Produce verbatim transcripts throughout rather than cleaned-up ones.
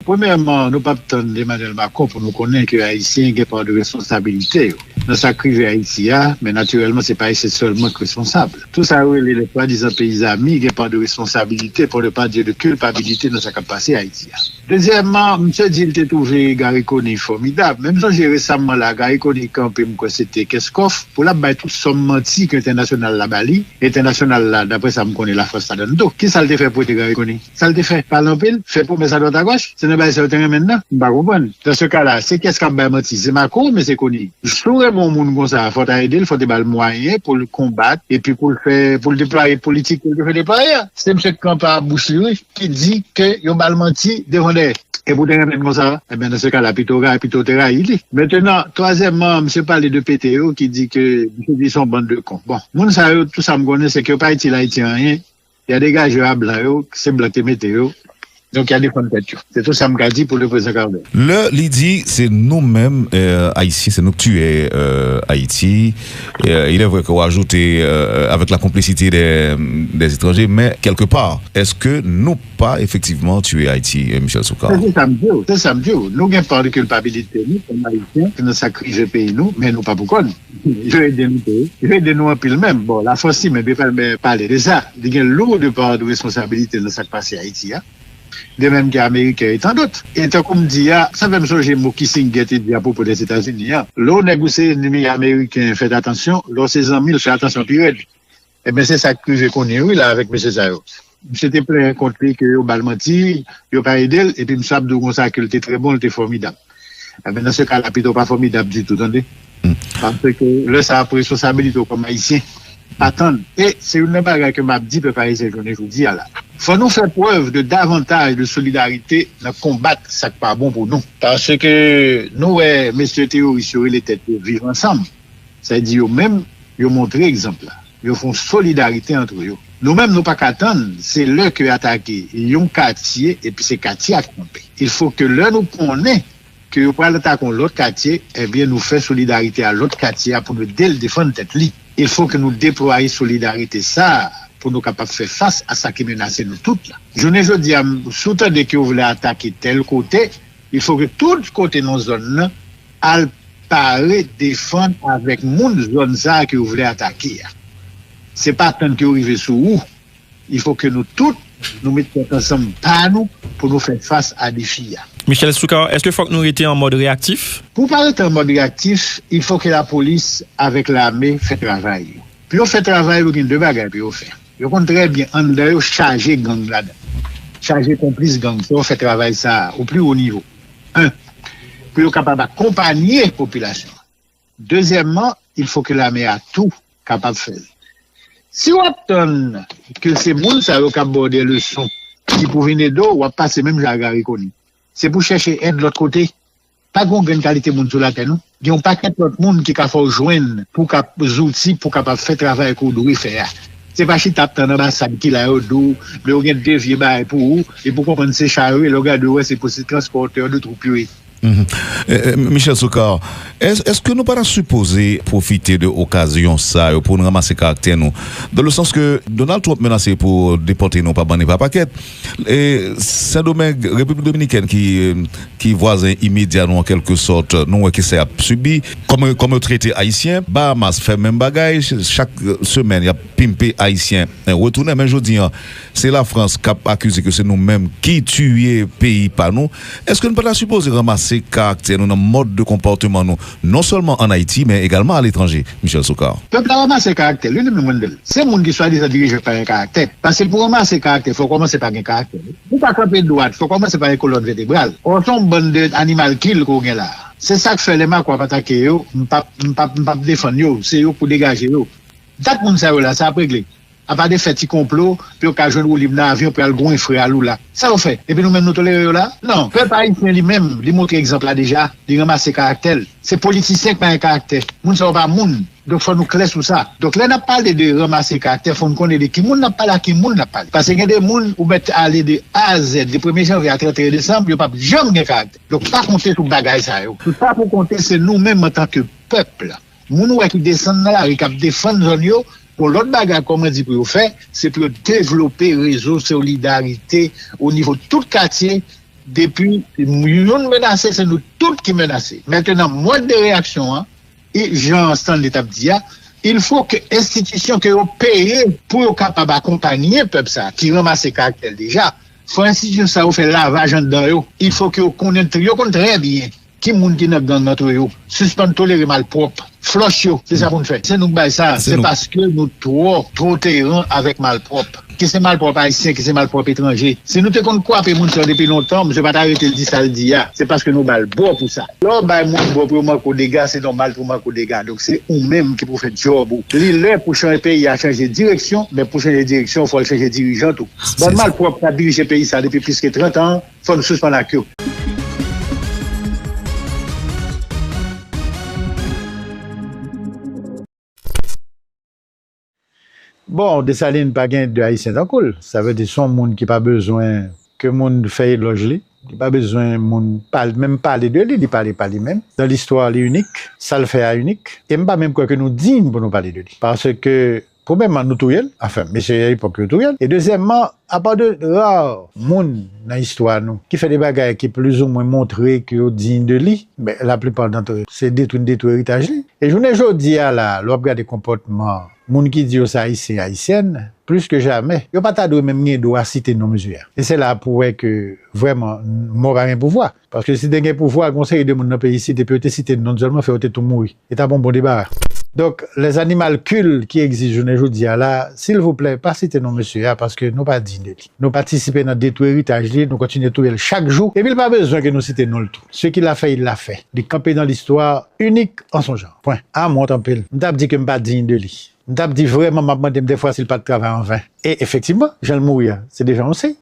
Premyèman, nou p ap tann Emmanuel Macron pou nou konnen ke Ayisyen gen pa de responsabilite yo nan sa k rive Ayiti a, men natirèlman, se pa Ayisyen sèlman k responsab. Tou sa yo rele lè swadizan peyizami gen pa de responsabilite, pou ne pa di de kilpabilite nan sa k ap pase Ayiti a. Dezyèmman, misye di l te twouve Garry Conille fòmidab. Men m sonje resamman la, Garry Conille kanpe, m kwè se te Kenskòf, pou l ap bay tout sòm manti ke entènasyonal la ba li. Entènasyonal la, daprè sa m konnen, Lafrans ladann tou. Kisa l te fè pou ede Garry Conille? Sa l te fè? Pale anpil, fè pwomès adwatagòch? Se nan bagay sa yo te renmen n nan? M pa konprann. Dans ce cas-là, se kiyès k ap bay manti? Se Macron oubyen se Conille? Si w renmen yon moun konsa, fò w ta ede l, fò w te ba l mwayen pou l konbat, epi pou l fè, pou l deplwaye politik ke l te fè deplwaye a. Se misye k kanpe a bouch li, wi, ki di ke yo ba l manti devan dèyè. Epi w te renmen l konsa, ebyen, dans ce cas-là, pito w ra-, pito w te rayi li. Mentenan, twazyèmman, misye pale de pete yo, ki di ke, misye di se yon bann de kon. Bon, moun sa yo, tou sa m konnen, se ke yo pa itil Ayiti anyen. Y a degaje yo a blan yo, se blan ki te mete yo. Donk, y a defann tèt yo. Se tou sa m ka di pou le prezan ka vle. Lè li di se nou menm, euh, Ayisyen, se nou ki tiye, euh, Ayiti, euh, il est vrai que w ajoute, euh, avec la complicité des, des étrangers, mais quelque part, est-ce que nou pa efektivman tiye Ayiti, euh, Michel Soukar? Se sa m di w, se sa m di w. Nou gen pa de kilpabilite nou, kòm Ayisyen, nan sa k rive peyi nou, men nou pa pou kò n. Yo ede nou tou wi. Yo ede nou anpil menm. Bon, Lafrans li menm, li pa menm pale de sa. Li gen lou de pa de responsabilite nan sa k pase Ayiti a. De menm ke Ameriken e tan dòt. E tankou m di a, sa fè m sonje mo Kissinger te di apwopo Lèzetazini an. Lè w nèg ou se ènmi Ameriken, fèt atansyon, lè w se zanmi l, fè atansyon pi rèd. Ebyen, se sa k rive kounye wi la avèk mesye sa yo. Misye te plenyen kont li ke yo ba l manti, yo pa ede l, epi misye ap di w konsa ke l te trè bon, l te fòmidab. Ebyen, nan se ka la, pito w pa fòmidab ditou, tande. Paske lè sa ap responsabilite w kòm Ayisyen, pa tann. E se youn nan bagay ke m ap di pèp ayisyen jounen jodi a la. Fò nou fè prèv de davantaj de solidarite nan konbat sa k pa bon pou nou. Paske nou wè mesye teyoris yo rele tèt yo Viv Ansanm. Sa vle di yo menm, yo montre egzanp la. Yo fè yon solidarite antre yo. Nou menm, nou pa ka tann, se lè ke atake yon katye, epi se katye a k kanpe. Il faut que lè nou konnen ke yo pral atake yon lòt katye, ebyen, nou fè solidarite a lòt katye a pou nou ede l defann tèt li. Il faut que nou deplwaye solidarite sa a pou nou kapab fè fas a sa ki menase nou tout la. Jounen jodi a, m, si w tande ke yo vle atake tèl kote, il faut que tout kote nan zòn nan al pare defann avèk moun zòn sa a ke yo vle atake a. Se pa tann ke yo rive sou ou. Il faut que nou tout, nou met tèt ansanm pa nou pou nou fè fas a defi a. Michel Soukar, èske fòk nou rete an mòd reyaktif? Pou w pa rete an mòd reyaktif, il faut que lapolis avèk lame fè travay yo. Pou yo fè travay yo, gen de bagay pou yo fè. Yo konn trè byen anndan yo chaje gang ladan. Chaje konplis gang. Fò yo fè travay sa a o pli wo nivo. En, pou yo kapab akonpanye popilasyon an. Dezyèmman, il faut que lame a tou kapab fè l. Si w ap tann ke se moun sa yo k ap ba w de leson ki pou vin ede w, w ap pase menm jan ak Garry Conille. Se pou chèche èd lòt kote. Pa gen yon grenn kalite moun sou latè, non. Gen yon pakèt lòt moun ki ka fè w jwenn pou w kap zouti pou w kapab fè travay ke w dwe fè a. Se pa chita ap tann anbasad ki la yo di w, men yo gen de vye bagay pou ou, epi w konprann se cha yo ye, lè w gade w wè se pou se transpòtè de twoup yo ye. Mhm. Eh, eh, Michel Soukar, èske nou pa ta sipoze pwofite de okazyon sa yo pou n ranmase karaktè nou? Dans le sens que Donald Trump menase pou depòte nou pa bann e pa pakèt. E Sendomeng, Repiblik Dominikèn ki, ki vwazen imedya nou an kèlke sòt, nou wè ki sa y ap sibi. Kòman, kòman yo trete Ayisyen? Bahamas fè menm bagay, ch-, chak semèn y ap pimpe Ayisyen, eh, retounen. Men jodi an, se Lafrans k ap akize ke se nou menm ki tiye peyi pa nou. Èske nou pa ta sipoze ranmase karaktè nou nan mòd de konpòteman nou, non sèlman ann Ayiti, men egalman aletranje, Michel Soukar? Pèp la ranmase karaktè l, li menm mande l. Se moun ki swadizan dirije pa gen karaktè. Paske pou ranmase karaktè, fò w kòmanse pa gen karaktè. Pou w pa kanpe dwat, fò w kòmanse pa gen kolòn vètebral. Ò, se yon bann de animal kil ke w gen la. Se sa k fè lè makwa ap atake yo, m p ap, m p ap, m p ap defann yo. Se yo k pou degaje yo. Dat moun sa yo la, sa ap regle. Apa de fè ti konplo pou yo ka jwenn woulib nan avyon pou y al gwen frè a Lula. Sa yo fè? Epi nou menm nou tolere yo la? Non. Pèp ayisyen li menm, li montre egzanp la deja, li ranmase karaktè l. Se politisyen k pa gen karaktè. Moun sa yo pa moun. Donk fò nou klè sou sa. Donk lè n ap pale de ranmase karaktè, fò n konnen de ki moun n ap pale, a ki moun n ap pale. Paske gen de moun ou mèt ale de A a Z, de premye janvye a trannteyen desanm, yo p ap janm gen karaktè. Donk pa konte sou bagay sa yo. Tout sa pou konte se nou menm antanke pèp la. Moun ou wè ki desann nan lari, k ap defann zòn yo, gon lòt bagay, kòman di, pou yo fè, se pou yo devlope rezo solidarite o nivo tout katye, Depi youn menase, se nou tout ki menase. Mentenan, mòd de reyaksyon an, e jan Stanley t ap di a, il faut que enstitisyon ke yo peye pou yo kapab akonpaye pèp sa a, ki ranmase karaktè l deja, fò enstitisyon sa yo fè lavaj anndan yo. Il faut que yo konnen, yo konn trè byen ki moun ki nan gang antre yo. Sispann tolere malpwòp. Flòch yo, se sa pou n fè. Se nou k bay sa. Se paske nou twò, twò toleran avèk malpwòp. Ki se malpwòp ayisyen, ki se malpwòp etranje. Si nou te konn kwape moun sa yo depi lontan, misye pa ta rete l di sa l di a. Se paske nou ba l bò pou sa. Lè w bay moun bò pou yo manke w dega, se nòmal pou yo manke w dega. Donk, se ou menm ki pou fè djòb ou. Li lè pou chan-, peyi a chanje direksyon, men pou chanje direksyon, fò l chanje dirijan tou. Bann malpwòp k ap dirije peyi sa depi plis ke trant an, fò nou sispann ak yo. Bon, Desalin pa gen de Ayisyen tankou l. Sa vle di se yon moun ki pa bezwen ke moun fè elòj li. Li pa bezwen moun pale, menm pale de li, li pale pa li menm. Nan listwa, li inik. Sa l fè a inik. E m pa menm kwè ke nou diy pou nou pale de li. Paske, premyèman, nou touye l. Anfen, mesye epòk yo touye l. E dezyèmman, apa de ra moun nan istwa nou ki fè de bagay ki plizoumwen montre ke yo diy de li, men laplipa dantre se detwi n detwi eritaj li. E jounen jodi a la, lè w ap gade konpòtman moun ki di yo se Ayisyen, Ayisyèn, plis ke jamè, yo pa ta dwe menm gen dwa site non mesye a. E se la pou wè ke vrèman, mò pa gen pouvwa. Paske si te gen pouvwa, gen yon seri de moun nan peyi isit, epi yo te site non sèlman, fè yo te tou mouri. E t ap yon bon debara. Donk, les animalcules ki egzis jounen jodi a la, silvouplè, pa site non mesye a, paske nou pa diy de li. Nou patisipe nan detwi eritaj li, nou kontinye touye l chak jou, epi l pa bezwen ke nou site non l tou. Ce qu'il a fait, il l'a fait. Li kanpe dans l'histoire, unique en son genre. Pwen. A m wont anpil. M t ap di ke m pa diy de li. M t ap di vrèman, m ap mande m dèfwa si l pa t travay an ven. E efektivman, jan l mouri a, se deja yon siy.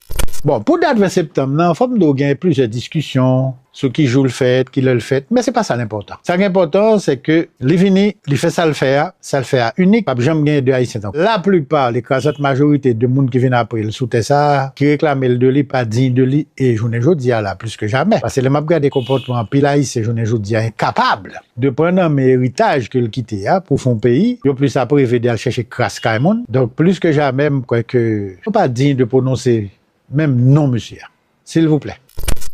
Bon, pou dat ven septanm nan, fò m di w gen plizyè diskisyon sou ki jou l fèt, ki lè l fèt, men se pa sa l enpòtan. Sa k enpòtan, se ke li vini, li fè sa l fè a, sa l fè a inik, p ap janm gen de Ayisyen tankou l. Laplipa, lekrazant majorite de moun ki vin apre l sou tè sa a, ki reklame l de li, pa diy de li, e jounen jodi a la, plis ke jamè. Paske lè m ap gade konpòtman anpil Ayisyen jounen jodi a, enkapab de pran nan men eritaj ke l kite a pou fè yon peyi, yo plis ap reve de al chèche kras kay moun. Donk, plis ke jamè, m kwè ke nou pa diy de pwononse menm non mesye a. Silvouplè.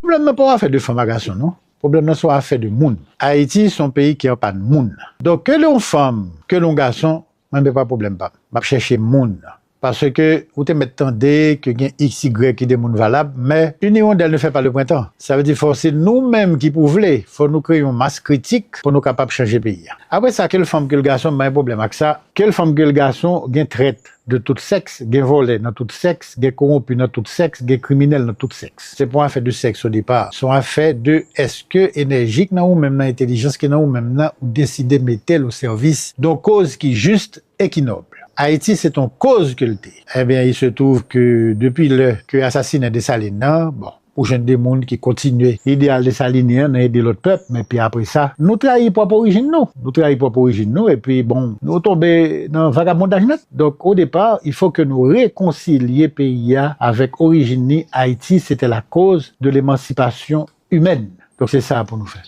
Pwoblèm nan pa yon afè de fanm a gason, non. Pwoblèm nan se yon afè de moun. Ayiti se yon peyi ki an pàn moun. Donk, ke l yon fanm, ke l yon gason, mwen, se pa pwoblèm pa m. M ap chèche moun nan. Paske ou te mèt tande ke gen iks, igrèk ki de moun valab, men une hirondelle ne fait pas le printemps. Sa vle di fò se nou menm ki pou vle, fò nou kreye yon mas kritik pou nou kapab chanje peyi a. Apre sa, ke l fanm, ke l gason, m pa gen pwoblèm ak sa. Ke l fanm, ke l gason, gen trèt de tout sèks, gen vòlè nan tout sèks, gen kowonpi nan tout sèks, gen kriminèl nan tout sèks. Se pa yon afè de sèks o depa. Se yon afè de èske enèji k nan ou menm nan, entèlijans ki nan ou menm nan, ou deside mete l o sèvis de yon koz ki jis e ki nòb. Ayiti, se t on koz ke l te. Ebyen, il se trouve que depi lè ke asasinen Desalin nan, bon, ou jwenn de moun ki kontinye ideyal desalinyen an nan ede lòt pèp, men pi apre sa, nou trayi pwòp orijin nou. Nou trayi pwòp orijin nou, epi, bon, nou tonbe nan vagabondaj nèt. Donk, o depa, il faut que nou rekonsilye peyi a avèk orijin li. Ayiti, c'était la cause de l'émancipation humaine. Donk, se sa pou nou fè.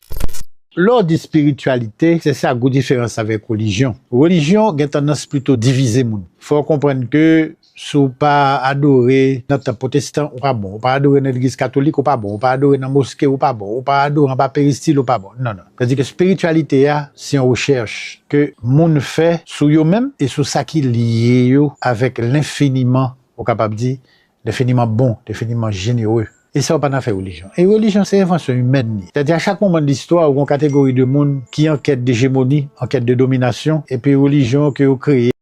Lè w di espirityalite, se sa gwo diferans avèk relijyon. Relijyon gen tandans plito divize moun. Fò w konprann ke si w pa adore nan tanp pwotestan, ou pa bon. Ou pa adore nan legliz katolik, ou pa bon. Ou pa adore nan moske, ou pa bon. Ou pa adore anba peristil, ou pa bon. Non, non. Tandis ke espirityalite a, se yon rechèch ke moun fè sou yo menm e sou sa ki lye yo avèk lenfiniman, ou kapab di, lenfiniman bon, lenfiniman jenere. E sa yo pa nan afè relijyon. E relijyon se envansyon imèn li. Sètadi a chak moman de listwa, ou gen yon kategori de moun ki an kèt de ejemoni, an kèt de dominasyon, epi relijyon ke yo kreye